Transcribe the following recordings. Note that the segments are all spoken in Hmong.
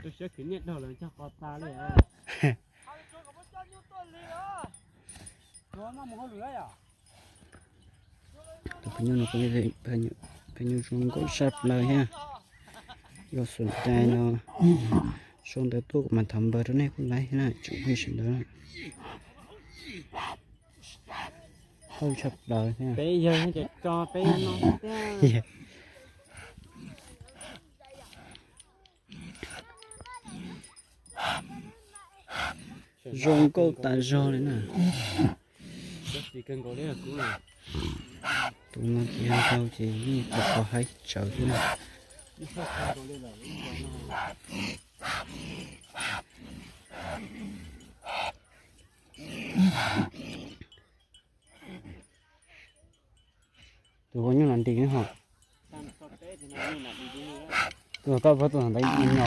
Tus siab khwv niaj dhau lawm cog qos tas li. Tus phaw nyuj no, phaw nyuj zoo nkauj tshaj plaws thiab. Yog xum cai no, sau ntawv tuaj kuv mam thov npawb rau nej kuj laib thiab na, tsoom phooj ywg sawv daws. Hawj tshaj plaws thiab. Peb yawg ces tso peb no thiab. Zoo nkauj tas zog li na. Tus no ces yog ntau ces yeej pom qhov haib tsawv thiab na. Tus ua nyuj no nti ne ho. Tus koj pab tus ntawd nyom na.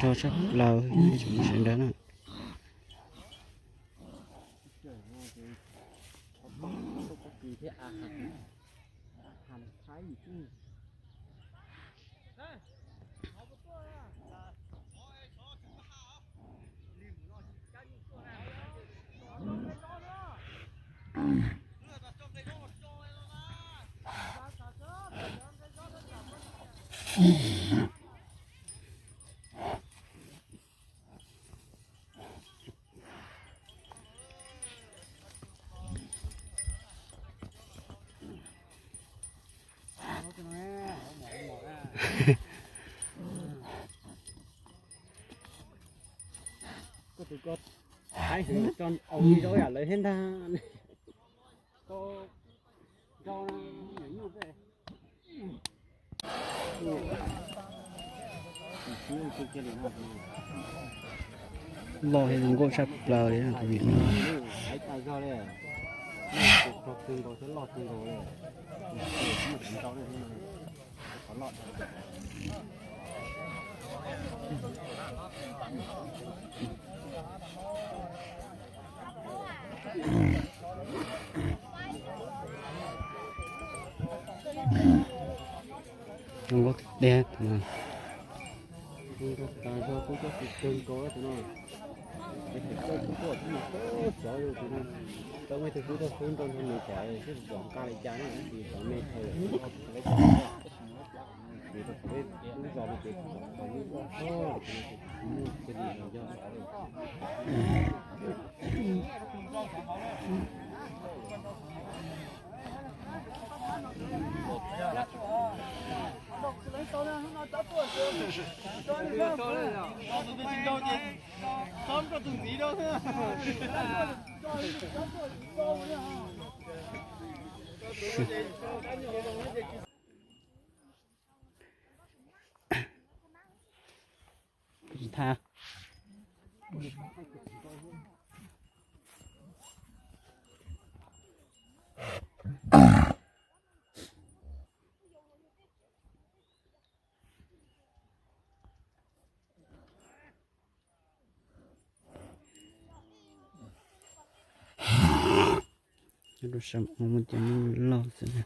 Rog tshaj plaws, sawv daws na. Koj tus koj thaib hwv tso au li rau yam lawv thiab ntag. Koj nrau nyuj tej. Loj thiab zoo nkauj tshaj plaws li tus vim no. Zoo nkauj tiag tiag tus no. Zoo nkauj tas zog, kub coj tsis kawg nkaus tus no. Ces hais koj kub coj tsis kawg xyov yus tus no. Tau muaj ib tug kub coj kub nrau nrog nws pom seb pom nqa li cas na, tab sis xyov me dhau lawm, tab sis rau qhov peb lub zos no ces tsis pom qhov lub zos, ces muaj cia li yog li. Tsis tha. Rau sab mus muaj cov nyuj loj xwb na.